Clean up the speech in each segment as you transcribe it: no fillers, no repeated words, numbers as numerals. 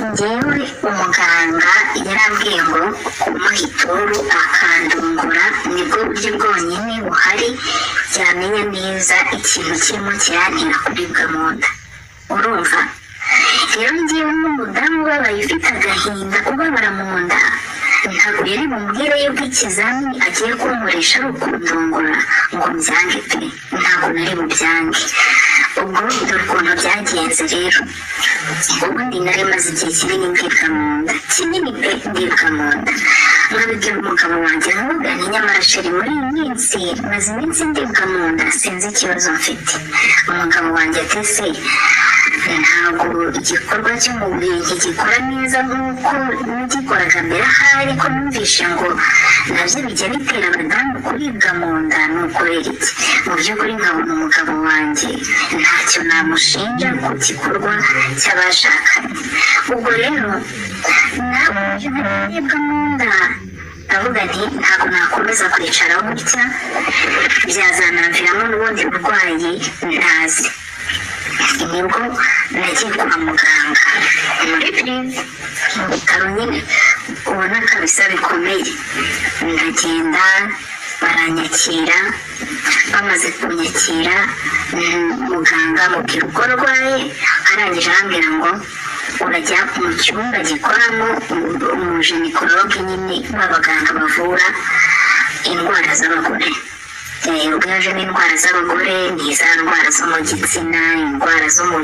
Njyewe umuganga yarambwiye ngo kumuha ituru akandungura nibwo buryo bwonyine buhari yamenya neza ikintu kirimo kirantera kuribwa mu nda. Urumva rero, njyewe nk'umudamu ubabaye, ufite agahinda, ubabara mu nda, ntabwo yari bumubwire yuko ikizamini agiye kunkoresha ari ukundongora ngo mbyange pe, ntabwo nari bubyange. Ubwo dore ukuntu byagenze rero. Ubundi nari maze igihe kinini ndibwa mu nda, kinini pe, ndibwa mu nda, nkabibwira umugabo wanjye, nkamubwira nti: "Nyamara chéri, muri iyi minsi maze iminsi ndibwa mu nda, sinzi ikibazo mfite." Umugabo wanjye ati: "Ese ntabwo igikorwa cy'umubiri ntigikora neza nk'uko nagikoraga mbere? Ahari ko numvishe ngo nabyo bijya bitera abadamu kuribwa mu nda, ni ukubera iki?" Mu by'ukuri nkabona umugabo wanjye ntacyo namushinja ku gikorwa cy'abashakanye. Ubwo rero nawe nkaribwa mu nda, ndavuga nti ntabwo nakomeza kwicara gutya, byazanamviramo n'ubundi burwayi ntazi. Nibwo nagiye kwa muganga muri privé, mu bitaro nyine ubona kabisa bikomeye. Ndagenda, baranyakira. Bamaze kunyakira, muganga mubwira uko arwaye. Arangije arambwira ngo urajya mu cyumba gikoramo umugynécologue nyine, b'abaganga bavura indwara z'abagore. Ubwo yajemo indwara z'abagore, ni za ndwara zo mu gitsina, indwara zo mu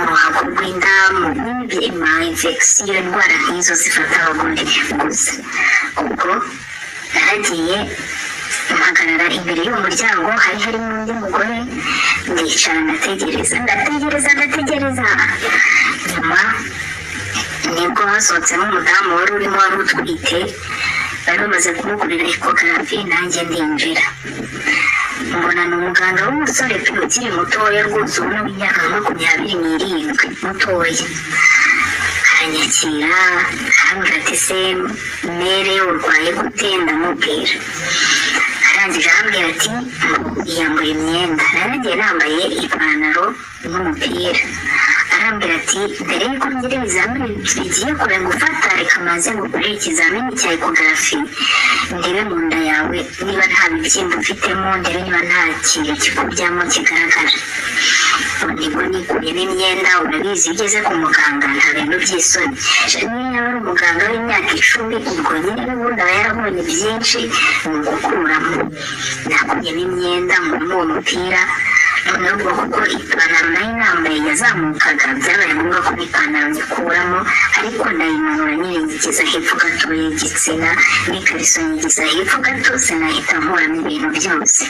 ruhago rw'inda, mu ma infection, indwara nk'izo zifata abagore gusa. Ubwo naragiye, mpagarara imbere y'uwo muryango, hari harimo undi mugore. Ndicara, ndategereza, ndategereza, ndategereza. Nyuma nibwo hasohotsemo umudamu wari urimo, wari utwite, bari bamaze kumukorera échographie. Nanjye ndinjira, mbona ni umuganga w'umusore pe, ukiri mutoya rwose, ubona w'imyaka nka 27, mutoya. Aranyakira, arambwira ati: "Se mère, urwaye gute?" Ndamubwira. Arangije arambwira ati ngo iyambura imyenda. Naragiye nambaye ipantaro n'umupira. Arambwira ati: "Mbere y'uko ngira ibizamini bigiye kure gufata, reka maze ngukorere ikizamini cya échographie, ndebe mu nda yawe niba nta bibyimba ufitemo, ndebe niba nta kintu kikuryamo kigaragara." Nibwo nikuyemo imyenda. Urabizi, iyo ugeze ku muganga nta bintu by'isoni. Niyo yaba ari umuganga w'imyaka 10, ubwo nyine n'ubundi aba yarabonye byinshi. Ni ugukuramo, nakuyemo imyenda, nkuramo uwo mupira. Noneho ubwo kuko ipantaro nayo nambaye yazamukaga, byabaye ngombwa ko n'ipantaro nyikuramo, ariko ndayimanura nyine nyigeza hepfo gato y'igitsina, n'ikariso nyigeza hepfo gato, sinahita nkuramo ibintu byose.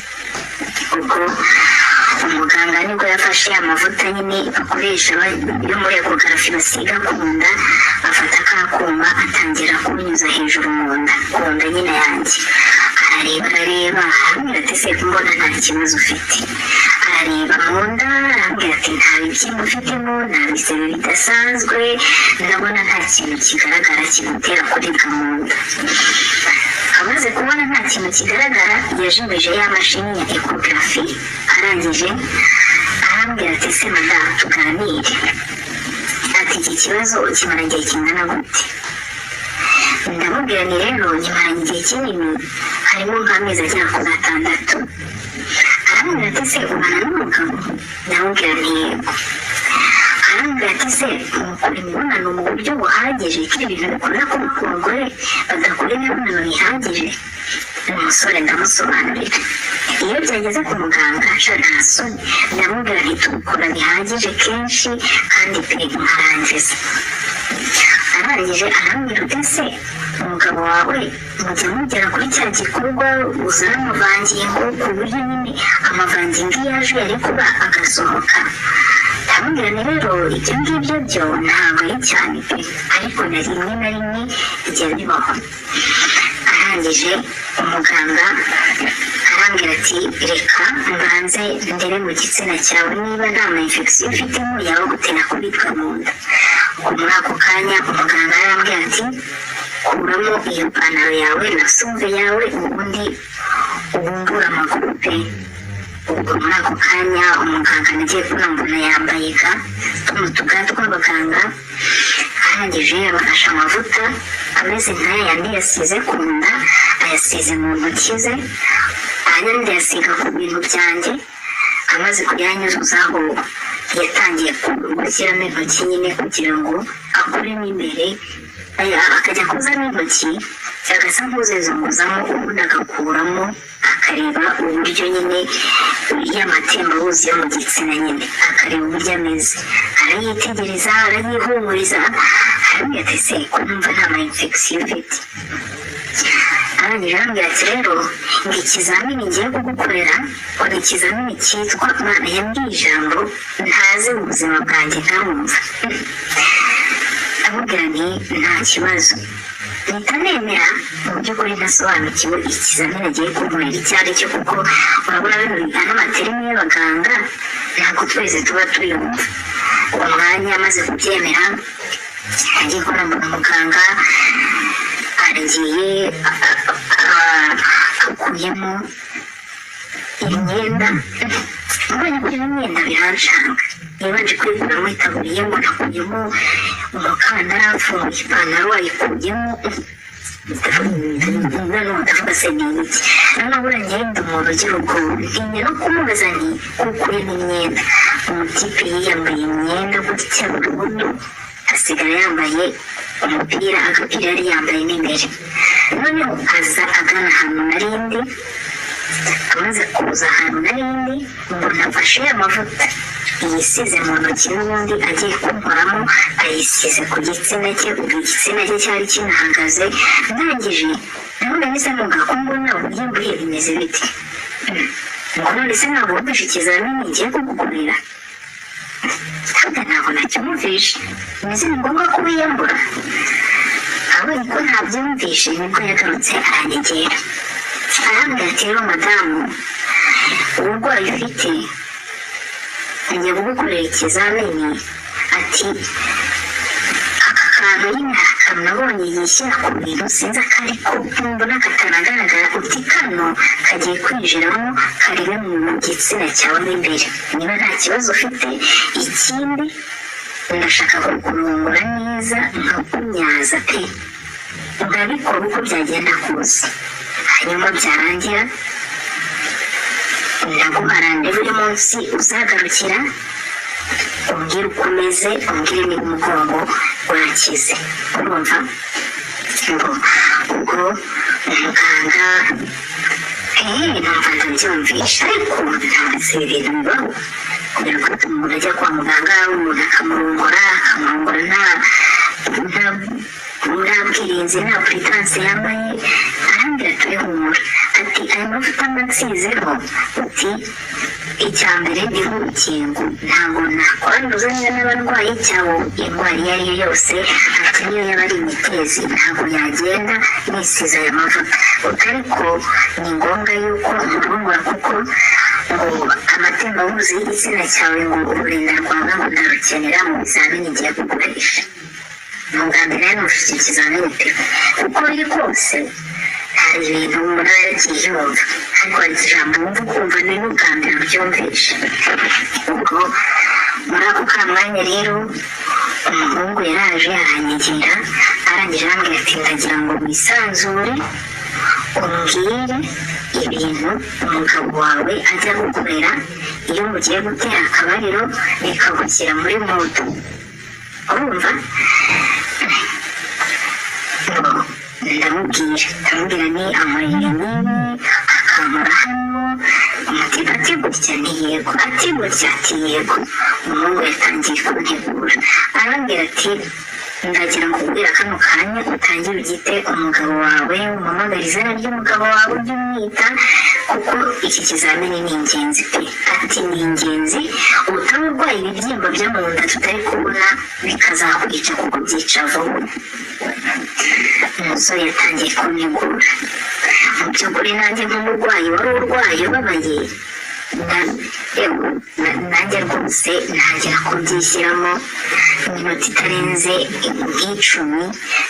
Ubwo umuganga nibwo yafashe amavuta nyine bakoresha yo muri échographie basiga ku nda, afata ka kuma atangira kunyuza hejuru mu nda, ku nda nyine yanjye. Arareba, arareba, arambwira ati: "Se mbona nta kibazo ufite?" Arareba mu nda, arambwira ati: "Nta bibyimba ufitemo, nta bisebe bidasanzwe, ndabona nta kintu kigaragara kigutera kuribwa mu nda." Amaze kubona nta kintu kigaragara, yajimije ya mashini ya échographie. Arangije arambwira ati: "Se madamu, tuganire." Ati: "Iki kibazo ukimara igihe kingana gute?" Ndamubwira ni rero nkimaranye igihe kinini, harimo nk'amezi agera kuri 6. Arambwira ati: "Se ubana n'umugabo?" Ndamubwira nti: "Yego." Arambwira ati: "Se mukora imibonano mu buryo buhagije? Ko ibintu bikunda kuba ku bagore badakora imibonano bihagije." Umusore ndamusobanurira, iyo byageze ku muganga sha nta soni. Ndamubwira nti tubikora bihagije kenshi kandi pe, nkarangiza. Arangije arambwira uti: "Ese umugabo wawe mujya mugera kuri cya gikorwa uzana amavangingo, ku buryo nyine amavangingo iyo aje yari kuba agasohoka?" Ndamubwira ni rero ibyo ngibyo byo ntabwo ari cyane pe, ariko na rimwe na rimwe bijya bibaho. Arangije umuganga arambwira ati: "Reka mbanze ndebe mu gitsina cyawe niba nta ma infection ufitemo yaba gutera kuribwa mu nda." Ubwo muri ako kanya umuganga arambwira ati: "Kuramo iyo pantaro yawe na sous-vêt yawe, ubundi ubumbure amaguru pe." Ubwo muri ako kanya umuganga nagiye kubona mbona yambaye ga, tuno tuga tw'abaganga. Arangije abafashe amavuta ameze nk'aya yandi yasize ku nda, ayasize mu ntoki ze, ayandi ayasiga ku bintu byanjye. Amaze kuyanyuzaho, yatangiye gushyiramo intoki nyine kugira ngo akuremo imbere. Akajya akozamo intoki, agasa nk'uzizunguzamo, ubundi agakuramo, akareba uburyo nyine y'amatembabuzi yo mu gitsina nyine, akareba uburyo ameze, arayitegereza, arayihumuriza, arambwira ati: "Se ko numva nta ma infection ufite?" Arangije arambwira ati: "Rero ngo ikizamini ngiye kugukorera, ngo ni ikizamini cyitwa..." Mwana, yambwiye ijambo ntazi mu buzima bwanjye ntarumva. Amubwira nti: "Nta kibazo." Mpita nemera mu by'ukuri ntasobanukiwe ikizamini agiye kunkorera icyo ari cyo, kuko urabona bino bijyana n'ama termes y'abaganga, ntabwo twese tuba tuyumva. Uwo mwanya amaze kubyemera, agiye kubona mbona muganga aragiye, akuyemo imyenda. Mbonye akuramo imyenda biranshanga. Yabanje kwikuramo itaburiya, mbona akuyemo umukandara, afunguye ipantaro ayikuyemo. Noneho ndavuga: "Se ni iki?" Noneho buriya ngenda umuntu ugira ubwoba, ntinya no kumubaza nti: "Kukuyemo imyenda?" Umutipe yiyambaye imyenda gutya burundu, asigara yambaye umupira, agapira yari yambaye mo imbere. Noneho aza agana ahantu narindi. Amaze kuza ahantu narindi, mbona afashe amavuta yisize mu ntoki n'ubundi agiye kunkoramo, ayisize ku gitsina cye. Ubwo igitsina cye cyari kinahagaze. Ndangije ndabona nise muga ko mbona uburyo bimeze bite? Ngo: "None se ntabwo wumvishe ikizamini ngiye kugukorera?" Ntabwo, ntabwo nacyumvishe. Mbese ni ngombwa ko wiyambura? Abonye ko ntabyumvishe, nibwo yagarutse aranyegera, arambwira ati: "Rero madamu, uburwayi ufite, ngiye kugukorera ikizamini." Ati: "Aka kantu nyine, hari akantu nabonye yishyira ku bintu, sinzi akariko, mbona katanagaragara." Uti: "Kano kagiye kwinjiramo karebe mu gitsina cyawe mo imbere niba nta kibazo ufite. Ikindi, ndashaka kukurongora neza, nkakunyaza pe, ndabikora uko byagenda kose. Hanyuma byarangira ndaguha rendez-vous y'umunsi uzagarukira, umbwire uko umeze, umbwire niba umugongo wakize." Urumva ngo ubwo umuganga, numva ndabyumvisha, ariko ntazi ibintu bibaho kugira ngo umuntu ajya kwa muganga, umuntu akamurongora, akamurongora nta bwirinzi, nta prudence yambaye. Arambwira ati: "Humura." Ati: "Aya mavuta mba nsizeho," uti, "icya mbere ni nk'urukingo, ntabwo nakwanduzanya n'abarwayi cyangwa indwara iyo ari yo yose." Ati: "Niyo yaba ari imitezi, ntabwo yagenda nisize aya mavuta." Ariko ni ngombwa yuko nkurongora, kuko ngo amatembabuzi y'igitsina cyawe, ngo ururenda rwawe, ngo ndarukenera mu bizamini ngiye gukoresha. Ni ubwa mbere nari numvise icyo kizamini pe. Uko biri kose hari ibintu umuntu aba yaragiye yumva, ariko hari ijambo wumva ukumva ni n'ubwa mbere uryumvishe. Ubwo muri ako ka mwanya rero, umuhungu yaraje aranyegera, arangije arambwira ati: "Ndagira ngo wisanzure, umbwire ibintu umugabo wawe ajya gukorera iyo mugiye gutera akabariro, bikagushyira muri mood, urumva?" Ngo ndamubwira, ndamubwira ni ankorera n'ibi, akankora hano. Umutipe ati: "Gutya?" Ni yego. Ati: "Gutya?" Ati: "Yego." Umuhungu yatangiye kuntegura, arambwira ati: "Ndagira ngo kubwira kano kanya utangire ugite umugabo wawe, umuhamagare izina ry'umugabo wawe, ujye umwita, kuko iki kizamini ni ingenzi pe." Ati: "Ni ingenzi, utaba urwaye ibibyimba byo mu nda tutari kubona bikazakwica, kuko byica vuba." Umusore yatangiye kuntegura. Mu by'ukuri nanjye nk'umurwayi wari urwaye ubabaye, nanjye rwose ntangira kubyishyiramo. Iminota itarenze nk'icumi,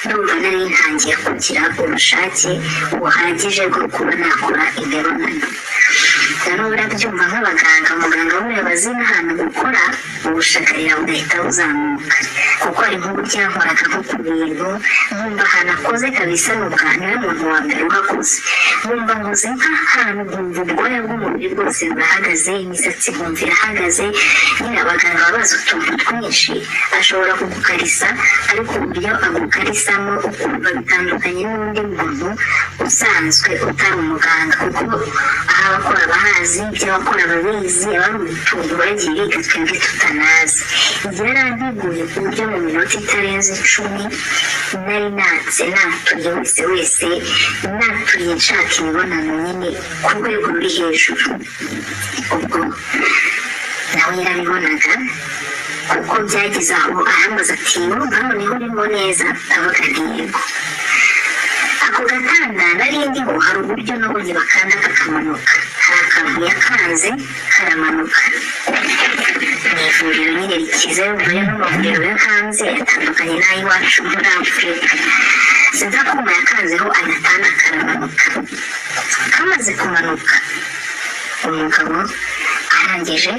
ndumva nari ntangiye kugira ubushake buhagije bwo kuba nakora imibonano. Noneho urabyumva nk'abaganga, umuganga buriya bazi n'ahantu gukora ubushagarira bugahita buzamuka, kuko hari nk'uburyo yankoraga nko ku bintu nkumva ahantu akoze kabisa ni ubwa niwe muntu wa mbere uhakoze, nkumva nkoze nk'ahantu nkumva ubwoya bw'umubiri bwose burahagaze, imisatsi nkumva irahagaze. Nyine abaganga baba bazi utuntu twinshi, ashobora kugukarisa ariko uburyo agukarisamo ukumva bitandukanye n'undi muntu usanzwe utari umuganga, kuko aho abakora bahazi, ibyo abakora babizi, abari mu tuntu bagiye biga twebwe tutanazi. Yaranteguye ku buryo mu minota itarenze 10 nari natse natuye wese wese, natuye nshaka imibonano nyine ku rwego ruri hejuru. Ubwo nawe yarabibonaga kuko byageze aho arambaza ati urumva noneho urimo neza? Ndavuga nti yego. Ako gatanda nari ndiho hari uburyo nabonye bakanda kakamanuka, hari akantu yakanze karamanuka. Ni ivuriro nyine rikize, rero n'amavuriro yo hanze atandukanye n'ay'iwacu muri Afurika. Sinzi akuma yakanzeho agatanda karamanuka. Kamaze kumanuka umugabo arangije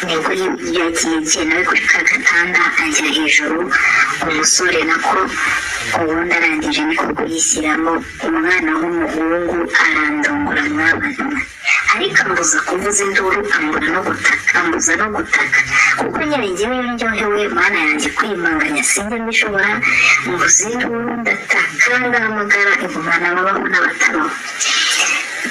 nibwo yagiye nawe kuri ka gatanda ajya hejuru, umusore nako ubundi arangije niko kuyishyiramo umwana w'umuhungu arandongora mwabana, ariko ambuza kuvuza induru, ambura no gutaka, ambuza no gutaka, kuko nyine njyewe iyo ndyohewe Mana yanjye kwiyumanganya sinjya mbishobora, mvuza induru ndataka ndahamagara ingumana babaho n'abatabaho.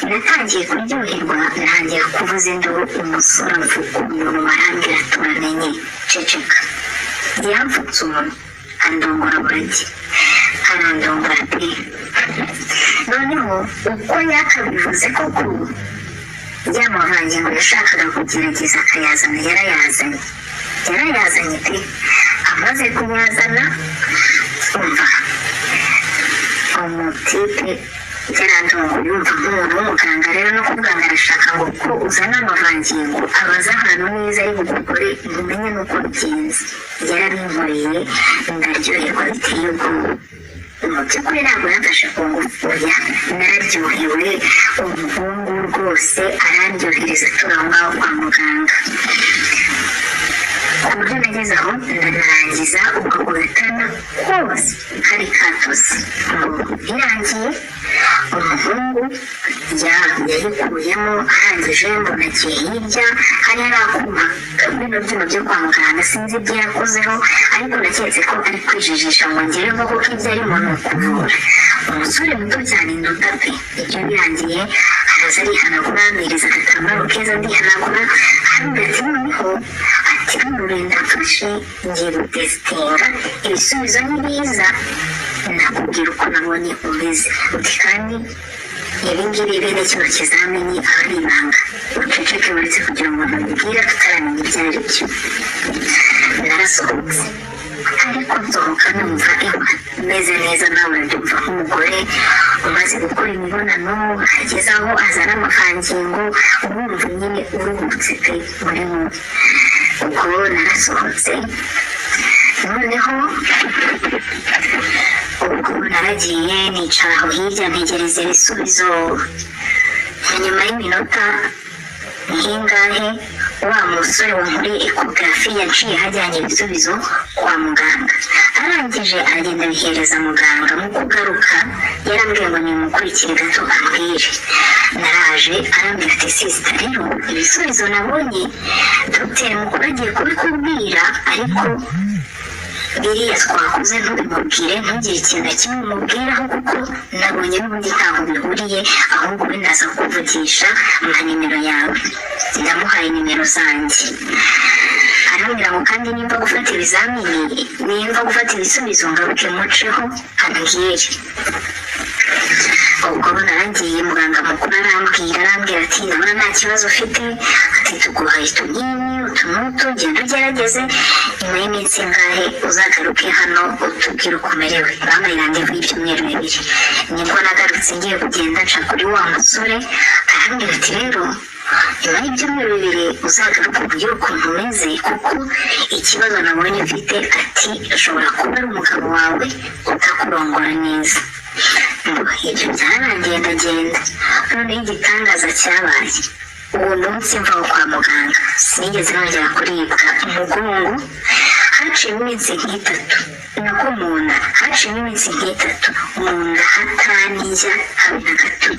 Natangiye kuryoherwa ntangira kuvuza induru, umusore amfuka umunwa arambwira turamenye ceceka. Yamfutse umunwa andongora burage, arandongora pe. Noneho uko yakabivuze koko ya mavangingo yashakaga kugerageza akayazana yarayazanye, yarayazanye pe. Amaze kuyazana umva umutipe yarandongoye, yumva nk'umuntu w'umuganga rero no kubwanga arashaka ngo ko uzana amavangingo abaza ahantu neza ari bugukore ngo umenye n'uko bigenze. Yarabinkoreye ndaryoherwa biteye ubwoba. Mu by'ukuri ntabwo yamfashe ku ngufu, oya, nararyohewe. Umuhungu rwose arandyohereza turi aho ngaho kwa muganga, ku buryo nageze aho ndanarangiza. Ubwo ako gatanda kose kari katose. Ngo birangiye umuhungu yayikuyemo, arangije mbona agiye hirya, hari hari akuma bino byuma byo kwa muganga, sinzi ibyo yakozeho ariko naketse ko ari kwijijisha ngo ngereho kuko ibyo arimo ni ukuvura. Umusore muto cyane nduta pe. Ibyo birangiye araza arihanagura, ampereza agatambaro keza ndihanagura, arambwira ati noneho ati runo ndafashe ngiye gutesitinga ibisubizo nibiza nakubwira uko nabonye umeze, uti kandi ibi ngibi bene kino kizamini aba ari ibanga, uceceke uretse kugira umuntu ubibwira tutaramenya ibyo ari byo. Narasohotse ariko nsohoka numva ewa meze neza, nawe urabyumva nk'umugore umaze gukora imibonano ageze aho azana amavangingo, urumva nyine uruhutse pe muri wowe. Ubwo narasohotse, noneho ubwo naragiye nicara aho hirya ntegereza ibisubizo. Nyuma y'iminota nk'ingahe wa musore wo muri échographie yaciye hajyanye ibisubizo kwa muganga, arangije aragenda abihereza muganga. Mu kugaruka yarambwiye ngo nimukurikire gato ambwire. Naraje arambwira ati sister, rero ibisubizo nabonye dogiteri mukuru agiye kubikubwira, ariko biriya twakoze ntubimubwire, ntugire ikintu na kimwe umubwiraho kuko nabonye n'ubundi ntaho bihuriye, ahubwo we ndaza kukuvugisha, mpa nimero yawe. Ndamuhaye nimero zanjye, arambwira ngo kandi nimba gufata ibizamini, nimba gufata ibisubizo ngaruke muceho ambwire. Ubwo naragiye, muganga mukuru arambwira ati ndabona nta kibazo ufite, ati tuguhaye utunini utu n'utu, genda ugerageze, nyuma y'iminsi ingahe uzagaruke hano utubwire uko umerewe. Bampaye rendez-vous y'ibyumweru 2. Nibwo nagarutse ngiye kugenda nca kuri wa musore, arambwira ati rero nyuma y'ibyumweru 2 uzagaruke umbwire ukuntu umeze, kuko ikibazo nabonye ufite ati ashobora kuba ari umugabo wawe utakurongora neza. Ngo ibyo byararangiye ndagenda. Noneho igitangaza cyabaye Uwo munsi mvaho kwa muganga sinigeze nongera kuribwa umugongo. Haciyemo iminsi nk'itatu, nako mu nda haciyemo iminsi nk'itatu, mu nda hatanijya habe na gato,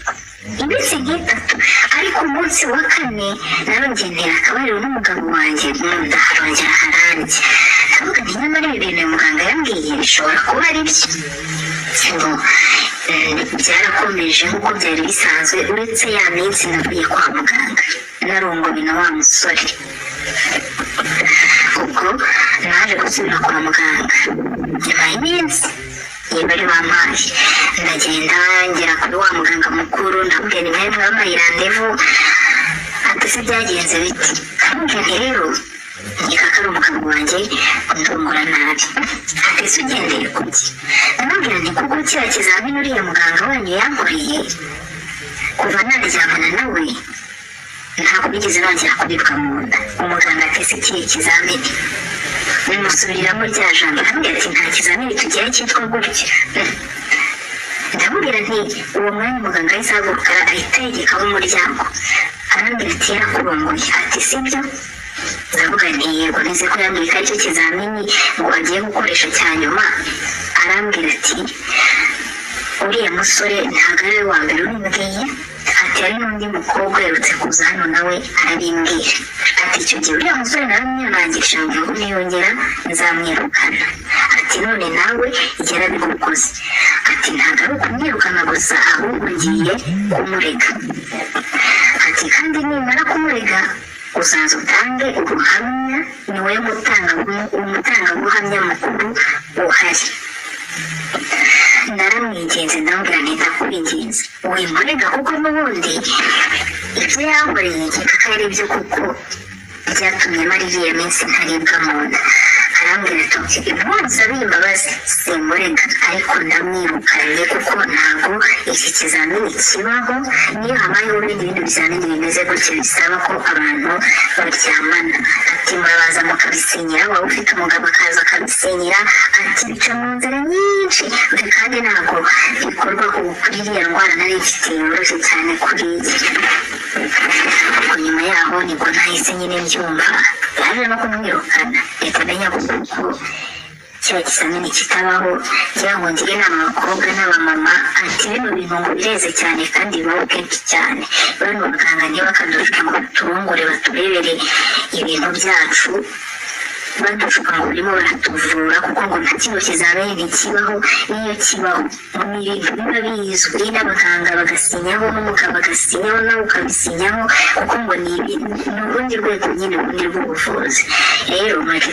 iminsi nk'itatu. Ariko umunsi wa kane narongeye ntera akabariro n'umugabo wanjye, mu nda harongera harandya. Ndavuga nti nyamara ibi bintu uyu muganga yambwiye bishobora kuba ari byo. Ngo byarakomeje nk'uko byari bisanzwe, uretse ya minsi navuye kwa muganga narongowe na wa musore. Ubwo naje gusubira kwa muganga nyuma y'iminsi iyi bari bampaye, ndagenda ngera kuri wa muganga mukuru, ndamubwira ni mwebwe wampaye rendez-vous? Ati se byagenze biti? Ndamubwira nti rero nkeka ko ari umugabo wanjye undongora nabi. Ati se ugendeye ku ki? Ndamubwira nti kuko kiriya kizamini uriya muganga wanyu yankoreye, kuva naryamana nawe ntabwo bigeze bongera kuribwa mu nda. Umuganga ati se ikihe kizamini? Bimusubiriramo rya jambo, arambwira ati nta kizamini tugira cyitwa gutya. Ndamubwira nti uwo mwanya umuganga yahise ahaguruka ahita yegekaho umuryango, arambwira ati yarakurongoye? Ati sibyo? Ndavuga nti yego, nize ko yambwiye ko aricyo kizamini ngo agiye gukoresha cya nyuma. Arambwira ati uriya musore ntabwo ari we wa mbere ubimbwiye, ati hari n'undi mukobwa uherutse kuza hano nawe arabimbwira. Ati icyo gihe uriya musore naramwihanangirije ngo niyongera nzamwirukana. Ati none nawe yarabigukoze. Ati ntabwo ari ukumwirukana gusa, ahubwo ngiye kumurega. Ati kandi nimara kumurega uzaza utange ubuhamya, ni wowe umutangabuhamya mukuru uhari. Naramwinginze, ndamubwira nti ndakwinginze wimurega, kuko n'ubundi ibyo yankoreye nkeka ko ari byo, kuko byatumye mara iriya minsi ntaribwa mu nda. Arambwira ati ntunsabiye imbabazi simurega, ariko ndamwirukanye kuko ntabwo iki kizamini kibaho. Niyo habayeho ibindi bintu bizamini bimeze gutyo bisaba ko abantu baryamana, ati murabaza mukabisinyira, waba ufite umugabo akaza akabisinyira. Ati bica mu nzira nyinshi kandi ntabwo bikorwa kuri iriya ndwara nari mfite yoroshye cyane kuri iyi. Ubwo nyuma yaho nibwo nahise nyine mbyumva, yaje no kumwirukana, leta amenya ko kiriya kizamini kitabaho. Ngira ngo ngire inama abakobwa n'abamama, ati bino bintu ngo bireze cyane kandi bibaho kenshi cyane. Bano baganga ntibakadushuke ngo baturongore, baturebere ibintu byacu, badushuka ngo barimo baratuvura, kuko ngo nta kino kizamini ntikibaho. N'iyo kibaho ni ibintu biba bizwi n'abaganga bagasinyaho, n'umugabo agasinyaho, nawe ukabisinyaho, kuko ngo ni urundi rwego nyine, urundi rw'ubuvuzi. Rero mureke.